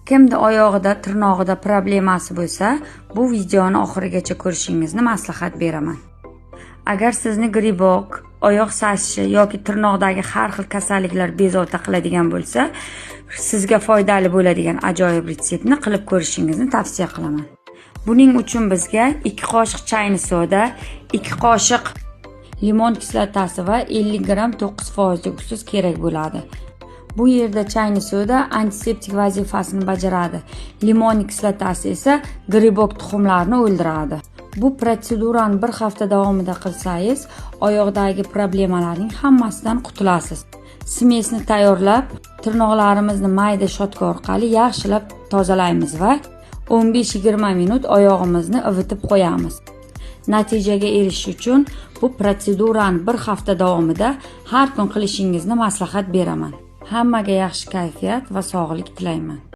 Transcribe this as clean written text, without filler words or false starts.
Kimda oyog'ida, tirnog'ida problemasi bo'lsa, bu videoni oxirigacha ko'rishingizni maslahat beraman. Agar sizni грибок, oyoq sasishi yoki tirnoqdagi har xil kasalliklar bezovta qiladigan bo'lsa, sizga foydali bo'ladigan ajoyib retseptni qilib ko'rishingizni tavsiya qilaman. Buning uchun bizga 2 qoshiq чайный soda, 2 qoshiq limon kislotasi va 50 gramm 9% уксус kerak bo'ladi. Bu yerda чайный soda antiseptik vazifasini bajaradi. Limon kislotasi esa грибок tuxumlarini o'ldiradi. Bu protsedurani bir hafta davomida qilsangiz, oyoqdagi problemalarning hammasidan qutulasiz. Смесь ni tayyorlab, tirnoqlarimizni mayda щётка orqali yaxshilab tozalaymiz va 15-20 minut oyog'imizni ivitib qo'yamiz. Natijaga erishish uchun bu protsedurani bir hafta davomida har kun qilishingizni maslahat beraman. Hammaga yaxshi kayfiyat va sog'lik tilayman.